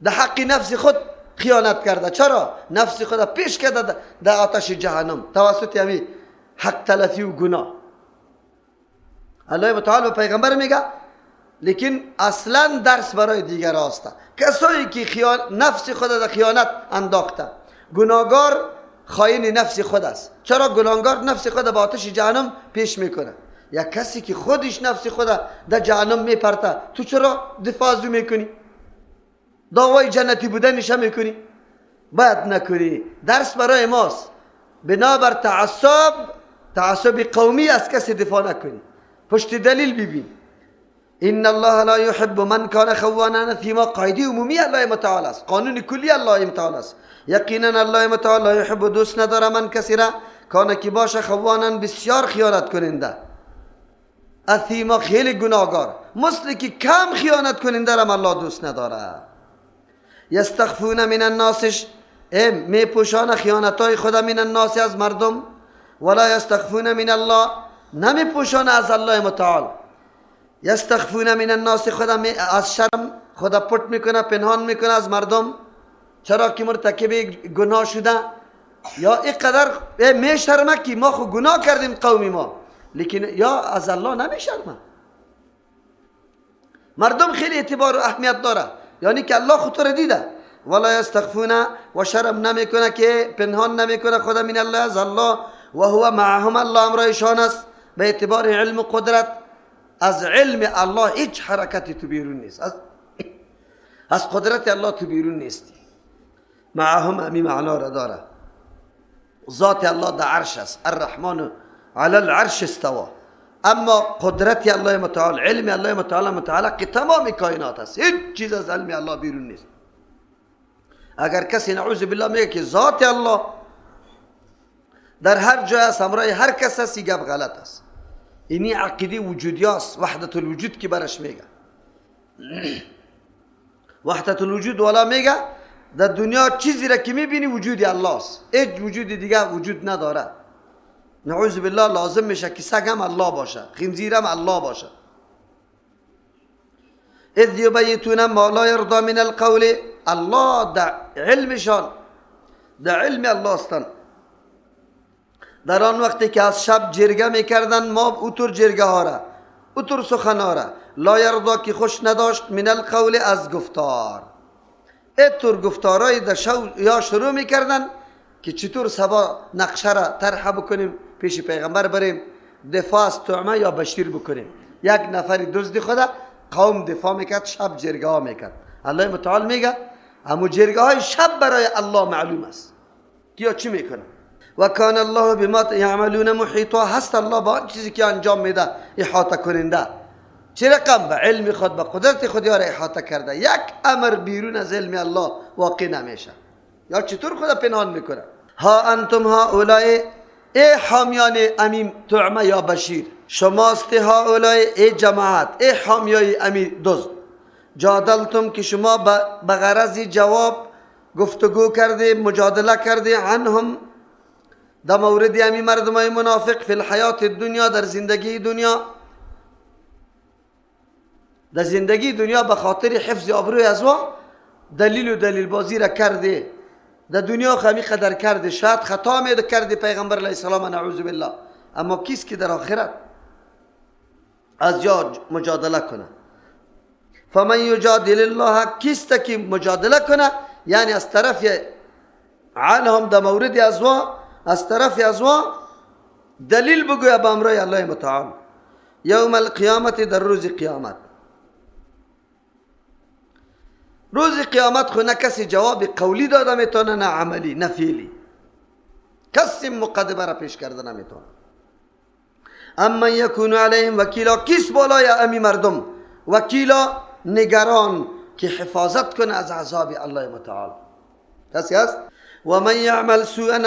در حق نفس خود خیانت کرده. چرا؟ نفس خود پیش کرده در آتش جهنم توسط همی حق تلفی و گناه. الله متعال به پیغمبر میگه، لیکن اصلا درس برای دیگر است. کسایی که نفس خود در خیانت انداخته، گناهگار خائن نفس خود است. چرا گناهگار نفس خود به آتش جهنم پیش میکنه؟ یا کسی که خودش نفس خود در جهنم میپرته، تو چرا دفاع از او میکنی؟ دعوای جنتی بودنش هم میکنی؟ باید نکنی. درس برای ماست. بنابر تعصب، تعصب قومی از کسی دفاع نکنی، پشت دلیل ببین. ان الله لا يحب من كان خوانا اثیما، قاعده عمومی الله متعال است، قانون کلی الله متعال است. یقینا الله متعال لا يحب دوست نداره من کسی را کان که باشه خوانا بسیار خیانت کننده، اثیما خیلی گناهگار، مثل که کم خیانت کننده را الله دوست نداره. یستخفون من الناس، میپوشان خیانتای خود من الناس از مردم، ولا یستخفون من الله، نمیپوشان از الله متعال. یستخفون من الناس، خود از شرم خدا پټ میکنه، پنهان میکنه از مردم، چرا که مرتکب گناه شده یا اینقدر میشرمه که ما خو گناه کردیم قومی ما، لیکن یا از الله نمیشرمه. مردم خیلی اعتبار و اهمیت داره، یعنی که الله خود رو دیده. ولا یستخفون، و شرم نمیکنه که پنهان نمیکنه خدا من الله از الله، و هو معهم، الله امرایشان است به اعتبار علم و قدرت. از علم الله هیچ حرکتی تو بیرون نیست، از قدرت الله تو بیرون نیستی. معهم امی معنا را داره. ذات الله در عرش است، الرحمن علی العرش استوا. اما قدرت الله متعال، علم الله متعال متعلق تمام کائنات است، هیچ چیز از علم الله بیرون نیست. اگر کسی نعوذ بالله میگه که ذات الله در هر جای است، همراه هر کس است، گپ غلط است. اینی عقیده وجودی است، وحدت الوجود که برش میگه. وحدت الوجود والا میگه در دنیا چیزی را که میبینی وجود الله است، هیچ وجود دیگه وجود نداره. نعوذ بالله لازم میشه که سگ هم الله باشه، خنزیر هم الله باشه. اذ یبیتون ما لا یرضی من القول، الله در علمشان، در علم الله هستند. در آن وقتی که از شب جرگه میکردن، ما اوتر جرگه ها را، اوتر سخن ها را، لا یرضا که خوش نداشت، من القول از گفتار. اتور گفتارای در شب یا شروع میکردن که چطور سبا نقشه را طرح بکنیم، پیش پیغمبر بریم، دفاع از طعمه یا بشیر بکنیم. یک نفری دزد خدا قوم دفاع میکرد، شب جرگه ها میکرد. الله متعال میگه همو جرگه های شب برای الله معلوم است کیا چی میکنه. و کان الله بما یعملون محیطا، هست الله با آن چیزی که انجام میده احاطه کننده. چه رقم؟ به علم خود، به قدرت خود یار احاطه کرده. یک امر بیرون از علم الله واقع نمیشه. یا چطور خدا پنهان میکنه؟ ها انتم ها اولای، ای حامیان امیم طعمه یا بشیر، شماست ها اولای، ای جماعت، ای حامیای امی دزد. جادلتم که شما به غرض جواب گفتگو کرده، مجادله کرده، عنهم در مورد امی مردمای منافق، فی الحیات دنیا، در زندگی دنیا، در زندگی دنیا به خاطر حفظ آبروی از وا دلیل و دلیل بازی را کرده. در دنیا خمی قدر کرده، شاید خطا می کرده پیغمبر علیه السلام نعوذ بالله، اما کیست که در آخرت از یا مجادله کنه؟ فمن یجادل الله، کیست که مجادله کنه؟ یعنی از طرف عنهم در مورد از وا، از طرف از وا دلیل بگویا به امرای الله متعال، یوم القیامت، در روز قیامت. روز قیامت خو نه کسی جواب قولی داده میتونه، نه عملی، نه فعلی، کسی مقدمه را پیش کرده نمیتونه. اما یکون علیهم وکیلا، کیس بالای امی مردم وکیلا، نگران که حفاظت کنه از عذاب الله متعال؟ کسی هست؟ و من یعمل سوءا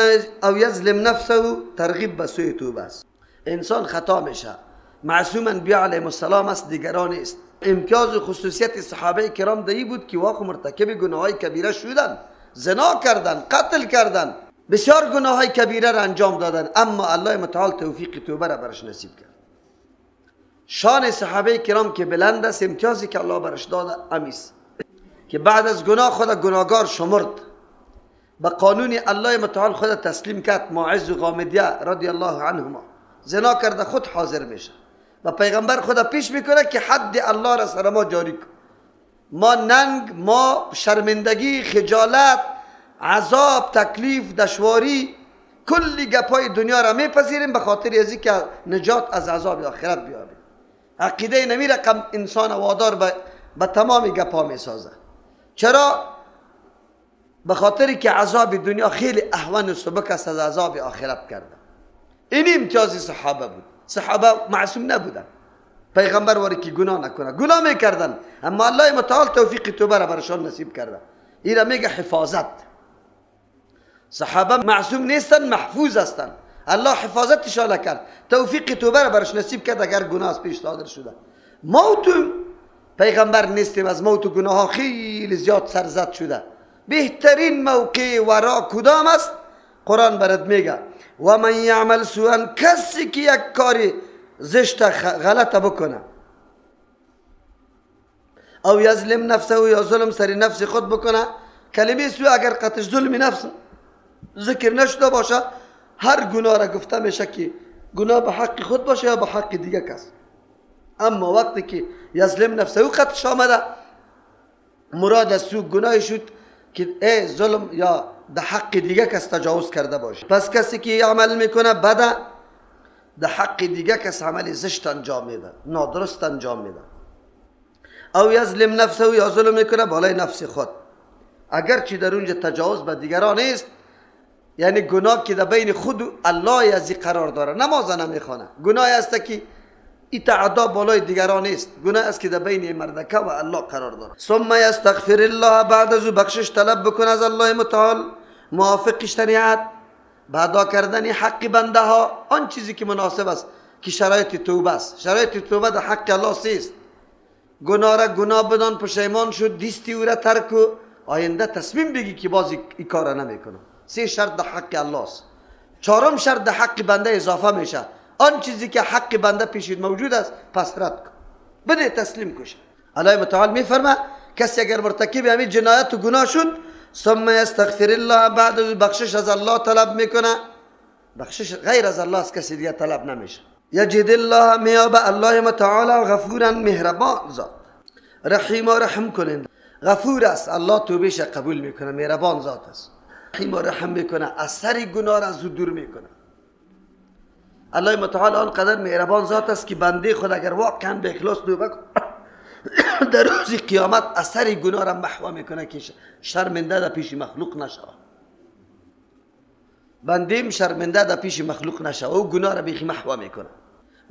او یظلم نفسه، ترغیب به سوی توبه است. انسان خطا میشه، معصوم انبیاء علیهم السلام است، دیگران است. امتیاز و خصوصیت صحابه کرام دهی بود که واقع مرتکب گناه‌های کبیره شدن، زنا کردن، قتل کردن، بسیار گناه‌های کبیره را انجام دادن، اما الله متعال توفیق توبه را برش نصیب کرد. شان صحابه کرام که بلند است، امتیازی که الله برش داد امیست. که بعد از گناه خود گناهگار شمرد، به قانون الله متعال خود تسلیم کرد. ماعز و غامدیه رضی الله عنهما زنا کرده خود حاضر میشه و پیغمبر خود پیش میکنه که حد الله را سر ما جاری کن. ما ننگ، ما شرمندگی، خجالت، عذاب، تکلیف، دشواری، کلی گپای دنیا را میپذیریم به خاطر از اینکه نجات از عذاب آخرت بیابیم. عقیده نمی رقم انسان وادار به تمام گپا میسازه. چرا؟ به خاطر که عذاب دنیا خیلی اهون و سبک است از عذاب آخرت کرده. این امتیاز صحابه بود. صحابه معصوم نبودن، پیغمبر واری که گناه نکنه گناه میکردن، اما الله متعال توفیق توبه را برشان نصیب کرده. این را میگه حفاظت. صحابه معصوم نیستن، محفوظ هستن. الله حفاظتشان کرد، توفیق توبه را برش نصیب کرد اگر گناه از پیش صادر شده. موت پیغمبر نیستیم، از موت و گناه ها خیلی زیاد سرزد شده. بهترین موقع ورا کدام است؟ قرآن برات میگه و من یعمل سوءا، کسی که یک کاری زشت غلط بکنه، او یظلم نفسه یا ظلم سر نفس خود بکنه. کلمه سوء اگر قطش ظلم نفس ذکر نشده باشه، هر گناه را گفته میشه که گناه به حق خود باشه یا به حق دیگه کس. اما وقتی که یظلم نفسه قطش آمده، مراد از سوء گناه شد که ای ظلم یا در حق دیگه کس تجاوز کرده باشه. پس کسی که عمل میکنه بده، در حق دیگه کس عمل زشت انجام میده، نادرست انجام میده، او یظلم نفسه یا ظلم میکنه بالای نفس خود، اگرچه در اونجا تجاوز به دیگران نیست، یعنی گناه که در بین خود و الله از قرار داره، نماز نمیخوانه، گناه است که ای تعدا بالای دیگران نیست، گناه است که در بین مردکه و الله قرار داره. ثم یستغفر الله، بعد از او بخشش طلب بکنه از الله متعال موافق شریعت، بعدا کردن حق بنده ها آن چیزی که مناسب است که شرایط توبه است. شرایط توبه در حق الله سیست: گناه را گناه بدان، پشیمان شد، دیستی او را ترک و آینده تصمیم بگی که باز این کار را نمیکنم. سه شرط در حق الله است. چهارم شرط در حق بنده اضافه میشه، آن چیزی که حق بنده پیشید موجود است پس رد کن، بده، تسلیم کش. الله متعال میفرما کسی اگر مرتکب همین جنایت و گناه شد، ثم یستغفر الله، بعد از بخشش از الله طلب میکنه، بخشش غیر از الله از کسی دیگه طلب نمیشه. یجد الله، میابه الله متعال غفورا، مهربان ذات، رحیم و رحم کنند. غفور است الله، توبهش قبول میکنه، مهربان ذات است، رحیم و رحم میکنه، اثر گناه را از او دور میکنه. الله متعال آنقدر مهربان ذات است که بنده خود اگر واقعا به اخلاص توبه در روز قیامت اثر گناه را محو میکنه که شرمنده در پیش مخلوق نشود. بندیم شرمنده در پیش مخلوق نشود، او گناه را بیخی محو میکنه.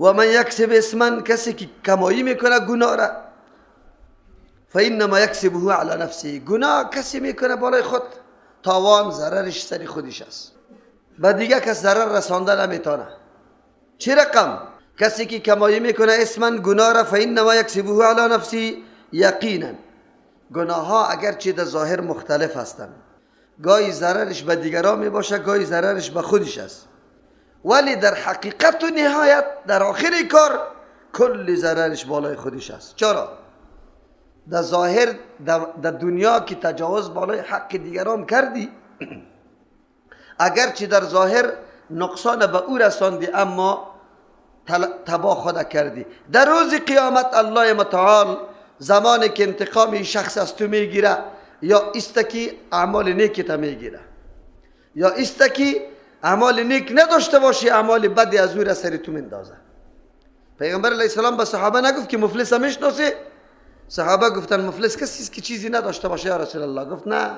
و من یکسب اسما، کسی که کمایی میکنه گناه را، فانما یکسبه علی نفسه، گناه کسی میکنه بالای خود، تاوان ضررش سر خودش است، به دیگه کس ضرر رسانده نمیتونه. چه رقم؟ کسی که کمایی میکنه اسما گناه را، فانما یکسبه علی نفسه یقینا. گناه ها اگرچه در ظاهر مختلف هستند، گاهی ضررش به دیگران میباشه، گاهی ضررش به خودش است، ولی در حقیقت و نهایت در آخر کار کل ضررش بالای خودش است. چرا؟ در ظاهر در دنیا که تجاوز بالای حق دیگران کردی، اگرچه در ظاهر نقصان به او رساندی، اما تباه خود کردی. در روز قیامت الله متعال زمانی که انتقام شخص از تو میگیره، یا استکی اعمال نیک تا میگیره، یا استکی اعمال نیک نداشته باشی، اعمال بدی از او را سر تو میندازه. پیغمبر علیه السلام به صحابه نگفت که مفلس میشناسی؟ صحابه گفتن مفلس کسی است که چیزی نداشته باشه یا رسول الله. گفت نه،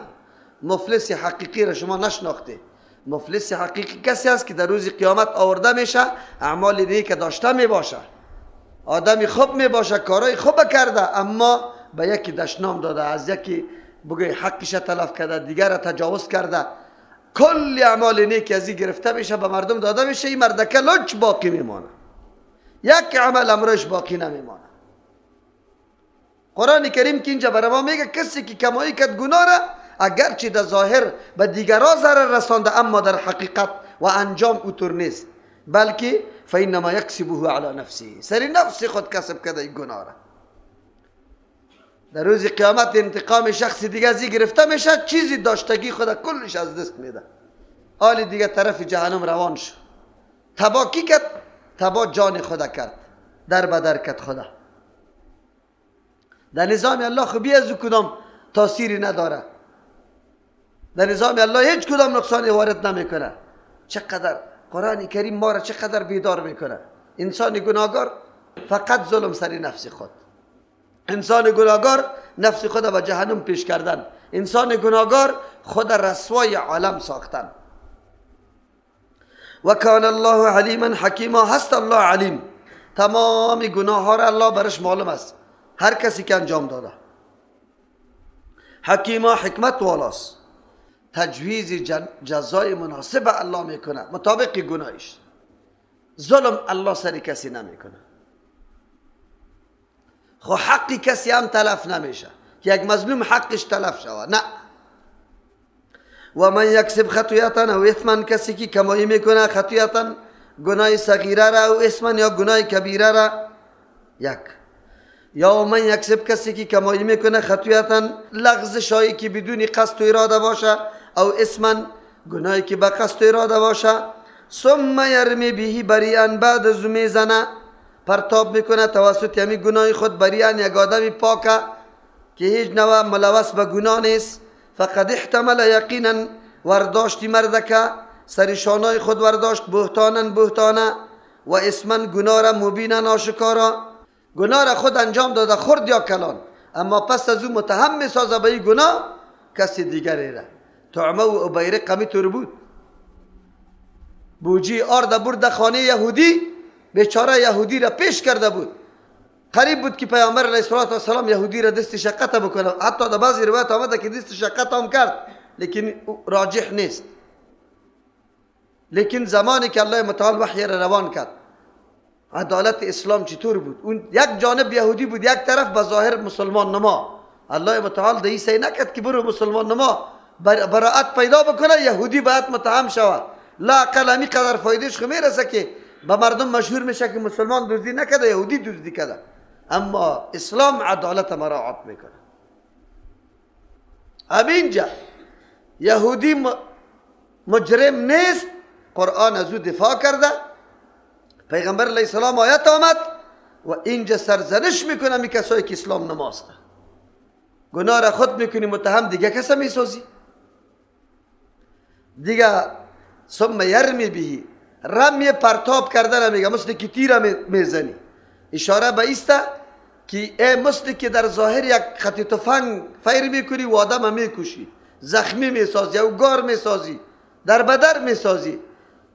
مفلس حقیقی را شما نشناخته. مفلس حقیقی کسی است که در روز قیامت آورده میشه، اعمال نیک داشته میباشه، آدمی خوب میباشه، کارهای خوب کرده، اما به یکی دشنام داده، از یکی بگوی حقش تلف کرده، دیگر را تجاوز کرده، کل اعمال نیک از این گرفته میشه، به مردم داده میشه، این مردکه لچ باقی میمانه، یک عمل امرش باقی نمیمانه. قرآن کریم که اینجا برای ما میگه کسی که کمایی کرد گناه را، اگرچه در ظاهر به دیگران ضرر رسانده، اما در حقیقت و انجام اوتور نیست، بلکه فانما یکسبه علی نفسه، سر نفس خود کسب کرده این گناه را. در روز قیامت انتقام شخص دیگه از گرفته میشه، چیزی داشتگی خود کلش از دست میده. آل دیگه طرف جهنم روان شد. تبا کی کرد؟ تبا جان خدا کرد، در بدر کرد خدا. در نظام الله خوبی از کدام تاثیری نداره، در نظام الله هیچ کدام نقصانی وارد نمیکنه. چقدر قرآن کریم ما را چقدر بیدار میکنه. انسان گناهکار فقط ظلم سر نفس خود، انسان گناهکار نفس خود به جهنم پیش کردن، انسان گناهکار خود رسوای عالم ساختن. و کان الله علیما حکیما، هست الله علیم، تمام گناه ها را الله برش معلوم است، هر کسی که انجام داده. حکیما حکمت والاست، تجویز جزای مناسب الله میکنه مطابق گناهش. ظلم الله سر کسی نمیکنه، خو حق کسی هم تلف نمیشه که یک مظلوم حقش تلف شود، نه. و من یکسب خطیئة او اثما، کسی که کمایی میکنه خطیئة گناه صغیره را، او اثما یا گناه کبیره را، یک. یا من یکسب کسی که کمایی میکنه خطیئة لغزشایی که بدون قصد و اراده باشه، او اثما گناهی که به قصد و اراده باشه، ثم یرمی به بریئا، بعد از میزنه پرتاب میکنه توسط همی گناه خود، بریئا یک آدم پاکه که هیچ نوع ملوث به گناه نیست، فقد احتمل یقینا ورداشتی مردکه سر شانای خود ورداشت، بهتانا بهتانه و اسما گناه را مبینا آشکارا، گناه را خود انجام داده خرد یا کلان، اما پس از او متهم میسازه به این گناه کسی دیگری را. طعمه و ابیرق همی طور بود، بوجی آرد برد خانه یهودی، بیچاره یهودی را پیش کرده بود، قریب بود که پیامبر علیه السلام یهودی را دست شقته بکنه، حتی در بعضی روایت آمده که دست شقته هم کرد، لیکن راجح نیست. لیکن زمانی که الله متعال وحی را روان کرد، عدالت اسلام چطور بود؟ اون یک جانب یهودی بود، یک طرف به ظاهر مسلمان نما. الله متعال ده سعی نکرد که برو مسلمان نما براءت پیدا بکنه، یهودی باید متهم شود. لا اقل همی قدر فایدهش خو میرسه که به مردم مشهور میشه که مسلمان دزدی نکرده، یهودی دزدی کرده. اما اسلام عدالت مراعات میکنه. همینجا یهودی مجرم نیست، قرآن از او دفاع کرده، پیغمبر علیه السلام آیت آمد و اینجا سرزنش میکنه می کسایی که اسلام نمازده. گناه را خود میکنی متهم دیگه کسا میسازی دیگه. ثم یرمی بهی، رمی پرتاب کردن میگه، مثل که تیر میزنی. اشاره به ایسته که ای مثل که در ظاهر یک خط تفنگ فیر میکنی و آدم میکشی، زخمی میسازی او گار میسازی، در بدر میسازی.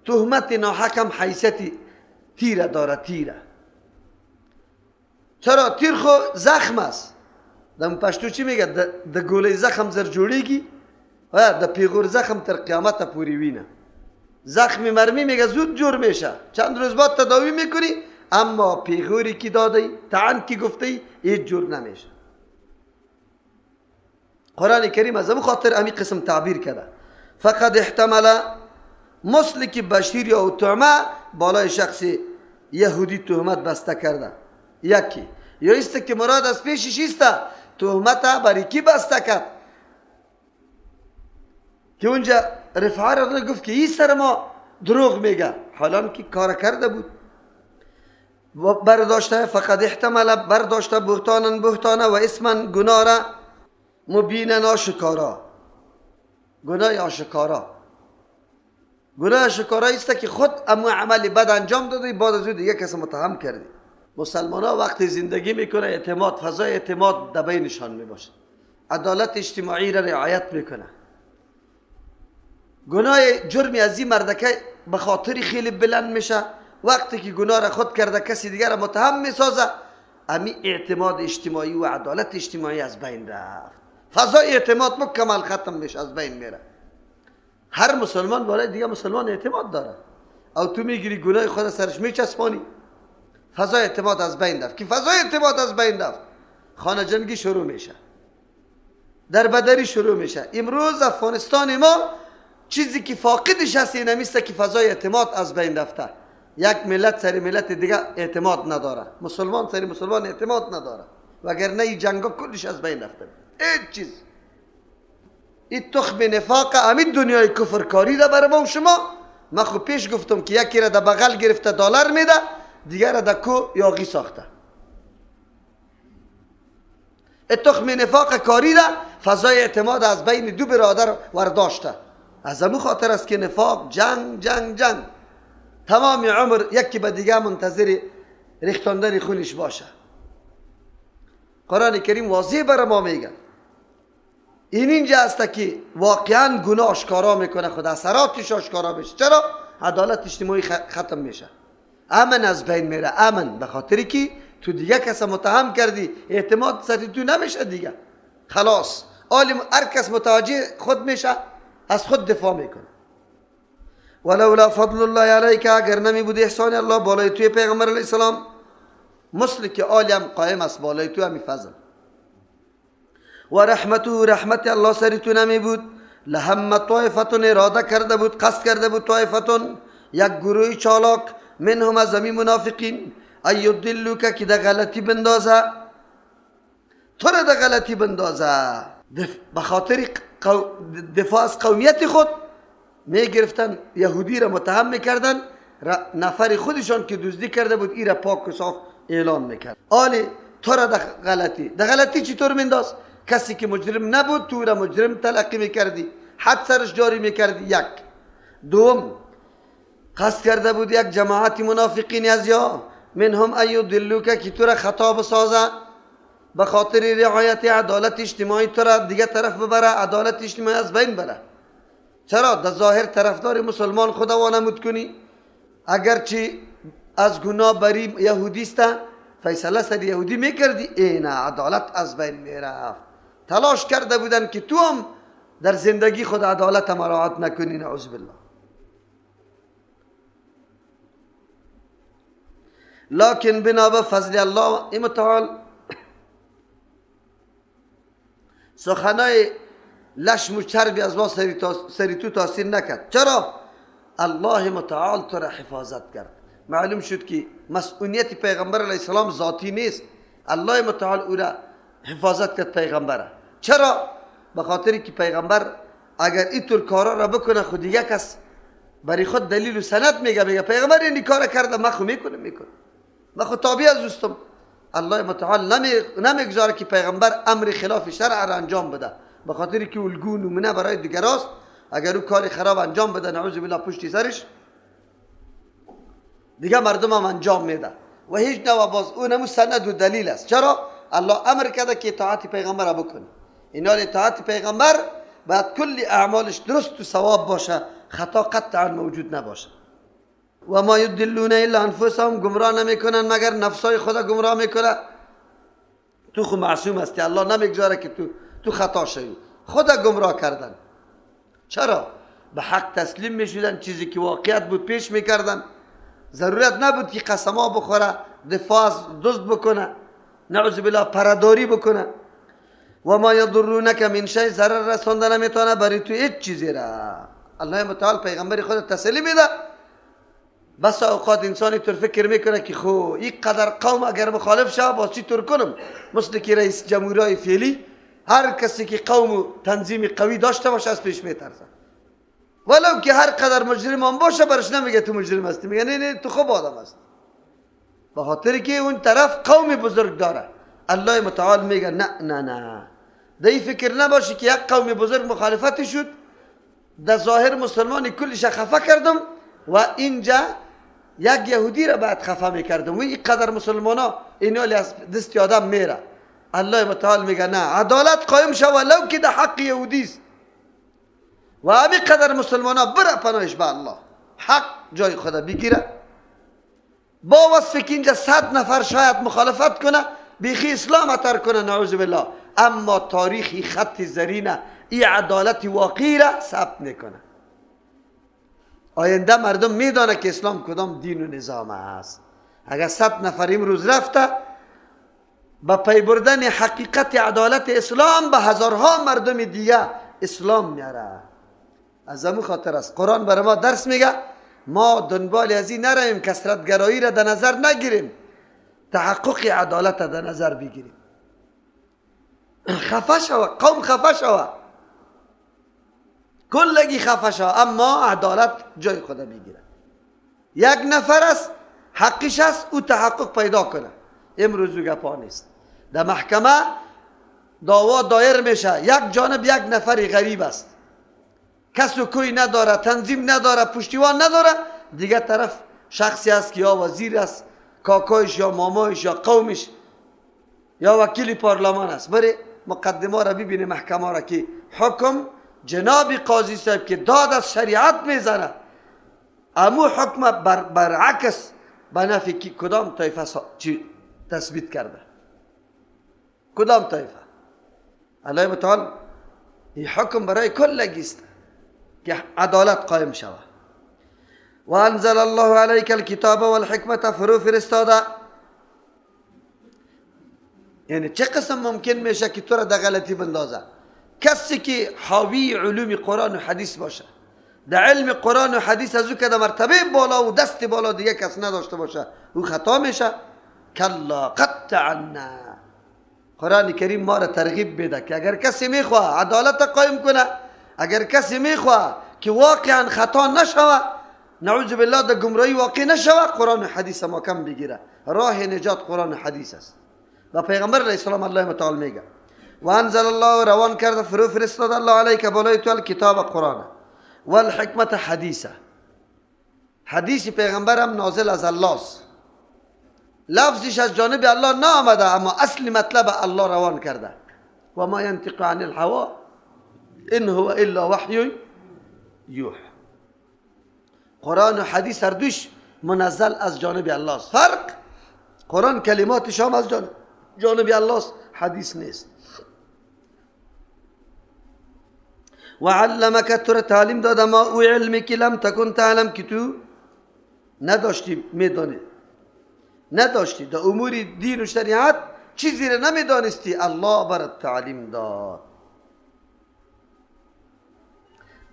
تهمت ناحق حیثیت تیره داره، تیره. چرا؟ تیر خو زخم است. در پشتو چی میگه؟ د گوله زخم زر جوړیږي، د پیغور زخم تر قیامت پوری وینه. زخم مرمی میگه زود جور میشه، چند روز بعد تداوی میکنی، اما پیغوری که دادی، طعن که گفتی، هیچ جور نمیشه. قرآن کریم از خاطر امی قسم تعبیر کرده. فقد احتمل، مثل که بشیر یا طعمه بالای شخص یهودی تهمت بسته کرده. یکی یا است که مراد از پیشش است تهمت برای کی بسته کرد که اونجا رفعه را گفت که این سر ما دروغ میگه، حالان که کار کرده بود. برداشته فقد احتمل، برداشته بهتانا بهتانه و اسما گناه را مبینا آشکارا، گناه آشکارا. گناه آشکارا است که خود امو عمل بد انجام دادی، بعد از او دیگه کس متهم کردی. مسلمان ها وقتی زندگی میکنه اعتماد، فضای اعتماد در بینشان میباشه، عدالت اجتماعی را رعایت میکنه. گناه جرمی از این مردکه به خاطر خیلی بلند میشه، وقتی که گناه را خود کرده کسی دیگر را متهم میسازه، امی اعتماد اجتماعی و عدالت اجتماعی از بین رفت، فضای اعتماد مکمل ختم میشه، از بین میره. هر مسلمان بالای دیگه مسلمان اعتماد داره، او تو میگیری گناه خود سرش میچسبانی، فضای اعتماد از بین رفت. که فضای اعتماد از بین رفت، خانه جنگی شروع میشه، در بدری شروع میشه. امروز افغانستان ما چیزی که فاقدش هست این همیست که فضای اعتماد از بین رفته. یک ملت سر ملت دیگه اعتماد نداره، مسلمان سر مسلمان اعتماد نداره. وگرنه این جنگا کلش از بین رفته. هیچ چیز. این تخم نفاق همین دنیای کفرکاری ده برای ما و شما. من خو پیش گفتم که یکی را در بغل گرفته دلار میده، دیگر را در کو یاغی ساخته. این تخم نفاق کاری ده فضای اعتماد از بین دو برادر ورداشته. از امو خاطر است که نفاق جنگ جنگ جنگ تمام عمر یکی به دیگه منتظر ریختاندن خونش باشه. قرآن کریم واضح برای ما میگه این اینجا است که واقعا گناه آشکارا میکنه، خود اثراتش آشکارا میشه. چرا؟ عدالت اجتماعی ختم میشه، امن از بین میره. امن به خاطری که تو دیگه کس متهم کردی، اعتماد سر تو نمیشه دیگه، خلاص عالم هر کس متوجه خود میشه، از خود دفاع میکنه. ولولا فضل الله علیک، اگر نمی بود احسان الله بالای توی پیغمبر علیه السلام، مثل که عالم قائم است بالای تو همی فضل و رحمته، رحمت الله سر تو نمی بود، لهم طائفتون، اراده کرده بود، قصد کرده بود، طائفتون یک گروه چالاک، منهم از همی منافقین، ای یضلوک، که در غلطی بندازه تو را، در غلطی بندازه. به خاطر دفاع از قومیت خود می گرفتن یهودی را متهم میکردن، نفر خودشان که دزدی کرده بود ای را پاک و صاف اعلان میکرد. آلی تو را در غلطی، در غلطی چطور مینداز؟ کسی که مجرم نبود تو را مجرم تلقی میکردی، حد سرش جاری میکردی. یک دوم قصد کرده بود یک جماعت منافقین از یا منهم ای یضلوک، که تو را خطا بسازه، به خاطر رعایت عدالت اجتماعی تو را دیگه طرف ببره، عدالت اجتماعی از بین بره. چرا؟ در ظاهر طرفدار مسلمان خدا وانمود کنی، اگرچه از گناه بری یهودیست، فیصله سر یهودی میکردی، اینه عدالت از بین میرفت. تلاش کرده بودن که تو هم در زندگی خود عدالت مراعات نکنی، نعوذ بالله. لکن بنا به فضل الله این متعال سخنای لشم و چربی از ما سری تو تاثیر نکرد. چرا؟ الله متعال تو را حفاظت کرد. معلوم شد که مسئولیت پیغمبر علیه السلام ذاتی نیست، الله متعال او را حفاظت کرد پیغمبره. چرا؟ به خاطر که پیغمبر اگر اینطور کارا را بکنه خود دیگه کس برای خود دلیل و سند میگه، میگه پیغمبر این کار کرده، من خو میکنم، من خو تابع از اوستم. الله متعال نمیگذاره که پیغمبر امر خلاف شرع را انجام بده، به خاطر که الگو نمونه برای دیگراست. اگر او کار خراب انجام بده نعوذ بالله پشتی سرش دیگه مردم هم انجام میده و هیچ نوع باز اونمو سند و دلیل است. چرا؟ الله امر کرده که اطاعت پیغمبر را بکنی. اینا اطاعت پیغمبر باید کل اعمالش درست و صواب باشه، خطا قطعا موجود نباشه. و ما یضلون الا انفسهم، گمراه نمیکنن مگر نفسای خدا گمراه میکنه. تو خو معصوم هستی، الله نمیگذاره که تو خطا شوی. خدا گمراه کردن. چرا؟ به حق تسلیم میشدن، چیزی که واقعیت بود پیش میکردن. ضرورت نبود که قسما بخوره، دفاع از دزد بکنه، نعوذ بالله پرداری بکنه. و ما یضرونک من شیء، ضرر رسانده نمیتونه برای تو هیچ چیزی را. الله متعال پیغمبر خود تسلی میده. بس اوقات انسانی طور فکر میکنه که خو این قدر قوم اگر مخالف شه باز چی طور کنم؟ مثل که رئیس جمهورای فعلی هر کسی که قوم و تنظیم قوی داشته باشه از پیش میترسه، ولو که هر قدر مجرم هم باشه برش نمیگه تو مجرم هستی، میگه نه نه تو خوب آدم هستی، به خاطر که اون طرف قوم بزرگ داره. الله متعال میگه نه نه نه، دی فکر نباشه که یک قوم بزرگ مخالفت شد، در ظاهر مسلمان کلش خفه کردم و اینجا یک یهودی را بعد خفه میکردم و این قدر مسلمان ها اینا از دست آدم میره. الله متعال میگه نه، عدالت قایم شو ولو که در حق یهودی است و همین قدر مسلمان ها بره پناهش به الله، حق جای خدا بگیره. با وصف که اینجا 100 نفر شاید مخالفت کنه، بیخی اسلام ترک کنه نعوذ بالله، اما تاریخی خط زرینه ای عدالت واقعی را ثبت میکنه. آینده مردم میدانه که اسلام کدام دین و نظام است. اگر 100 نفر امروز رفته با پی بردن حقیقت عدالت اسلام به هزارها مردم دیگه اسلام میاره. از همون خاطر است قرآن برای ما درس میگه ما دنبال از این نریم، کثرت گرایی را در نظر نگیریم، تحقق عدالت را در نظر بگیریم. خفه شوه، قوم خفه شوه، کلگی خفه شوه، اما عدالت جای خود میگیره. یک نفر است حقش است، او تحقق پیدا کنه. امروز گپا نیست. در محکمه دعوا دایر میشه، یک جانب یک نفر غریب است، کس و کوی نداره، تنظیم نداره، پشتیوان نداره، دیگه طرف شخصی است که یا وزیر است، کاکایش یا مامایش یا قومش یا وکیل پارلمان است. بره مقدمه را ببینه، محکمه را که حکم جناب قاضی صاحب که داد از شریعت میزنه، امو حکم برعکس به نفع کدام طایفه چی تثبیت کرده، کدام طایفه. الله متعال این حکم برای کلگی است که عدالت قایم شود. و انزل الله علیک الکتاب والحکمت، فرو فرستاده. یعنی چه قسم ممکن میشه که تو را در غلطی بندازه؟ کسی که حاوی علوم قرآن و حدیث باشه، در علم قرآن و حدیث از او که در مرتبه بالا و دست بالا دیگه کس نداشته باشه، او خطا میشه. کلا قطعا. قرآن کریم ما را ترغیب بده که اگر کسی میخواه عدالت قایم کنه، اگر کسی میخواه که واقعا خطا نشوه، نعوذ بالله در گمراهی واقع نشوه، قرآن و حدیث ما کم بگیره. راه نجات قرآن و حدیث است. و پیغمبر علیه السلام الله متعال میگه و انزل الله، روان کرده، فرو فرستاد الله علیک بالای تو الکتاب قرآن والحکمت حدیثه. حدیث پیغمبر هم نازل از الله است، لفظش از جانب الله نامده، اما اصل مطلب الله روان کرده. و ما ینطق عن الهوا ان هو الا وحی یوحی. قرآن و حدیث هر دوش منزل از جانب الله است. فرق قرآن کلماتش هم از جانب الله است، حدیث نیست. و علمک، تو را تعلیم داد ما او علمی که لم تکن تعلم، که تو نداشتی میدانی، نداشتی در امور دین و شریعت چیزی را نمیدانستی، الله برات تعلیم داد.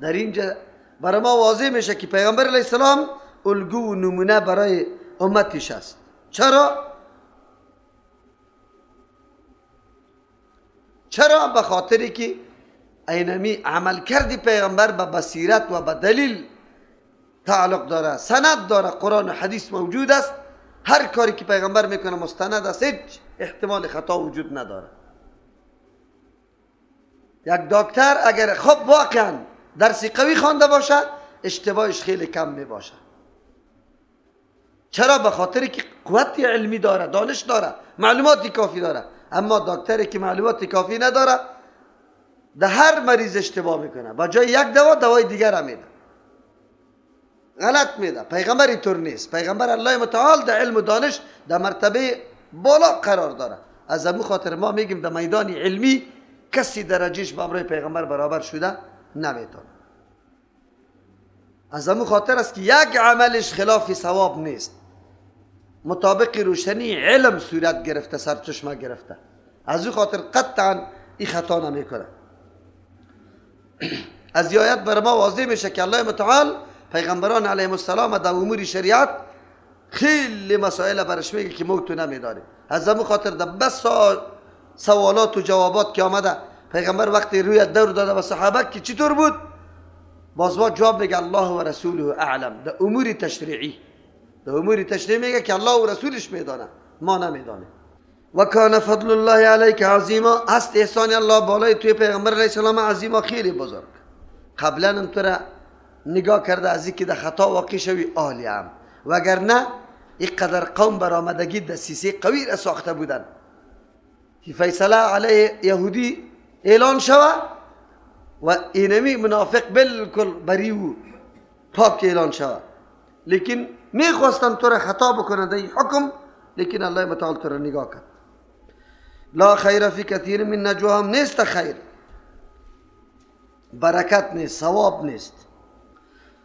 در اینجا برای ما واضح میشه که پیغمبر علیه السلام الگو و نمونه برای امتش است. چرا؟ چرا؟ به خاطری که اینمی عمل کردی پیغمبر به بصیرت و به دلیل تعلق داره، سند داره، قرآن و حدیث موجود است. هر کاری که پیغمبر میکنه مستند است، هیچ احتمال خطا وجود نداره. یک دکتر اگر خب واقعا درسی قوی خوانده باشه، اشتباهش خیلی کم میباشه. چرا؟ به خاطر که قوت علمی داره، دانش داره، معلومات کافی داره. اما دکتری که معلومات کافی نداره، ده هر مریض اشتباه میکنه، با جای یک دوا دوای دیگر هم میده، غلط میده. پیغمبر اینطور نیست. پیغمبر الله متعال در علم و دانش در مرتبه بالا قرار داره. از امو خاطر ما میگیم در میدان علمی کسی درجهش با امرای پیغمبر برابر شده نمیتونه. از امو خاطر است که یک عملش خلاف ثواب نیست، مطابق روشنی علم صورت گرفته، سرچشمه گرفته. از او خاطر قطعا این خطا نمیکنه. از آیت بر ما واضح میشه که الله متعال پیغمبران علیهم السلام در امور شریعت خیلی مسائل برش میگه که ما تو نمیدانیم. از امو خاطر در بس سوالات و جوابات که آمده، پیغمبر وقتی روی دور داده به صحابه که چطور بود، باز با جواب میگه الله و رسوله اعلم. در امور تشریعی، در امور تشریعی میگه که الله و رسولش میدانه، ما نمیدانیم. و کان فضل الله علیک عظیما، هست احسان الله بالای توی پیغمبر علیه السلام عظیما، خیلی بزرگ. قبلا هم تو را نگاه کرده از اینکه در خطا واقع شوی عالی هم، وگرنه اینقدر قوم برآمدگی دسیسه قوی را ساخته بودن که فیصله علیه یهودی اعلان شوه و اینمی منافق بالکل بری و پاک اعلان شوه، لیکن میخواستن تو را خطا بکنن در این حکم، لیکن الله متعال تو را نگاه کرد. لا خیر فی کثیر من نجواهم، نیست خیر، برکت نیست، ثواب نیست،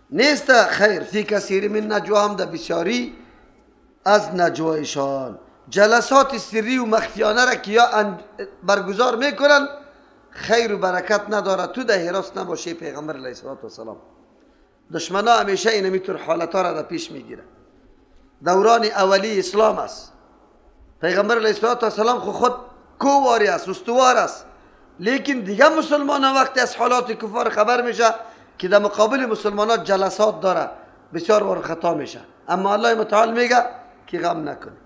نیست خیر فی کثیر من نجواهم، در بسیاری از نجوایشان. جلسات سری و مخفیانه را که یا برگزار میکنن خیر و برکت نداره. تو در حراس نباشی پیغمبر علیه السلام. دشمنا همیشه اینمیطور حالتها را در پیش میگیره. دوران اولی اسلام است، پیغمبر علیه السلام خود کوواری است، استوار است، لیکن دیگه مسلمان ها وقتی از حالات کفار خبر میشه که در مقابل مسلمان ها جلسات داره، بسیار بار خطا میشه. اما الله متعال میگه که غم نکنی.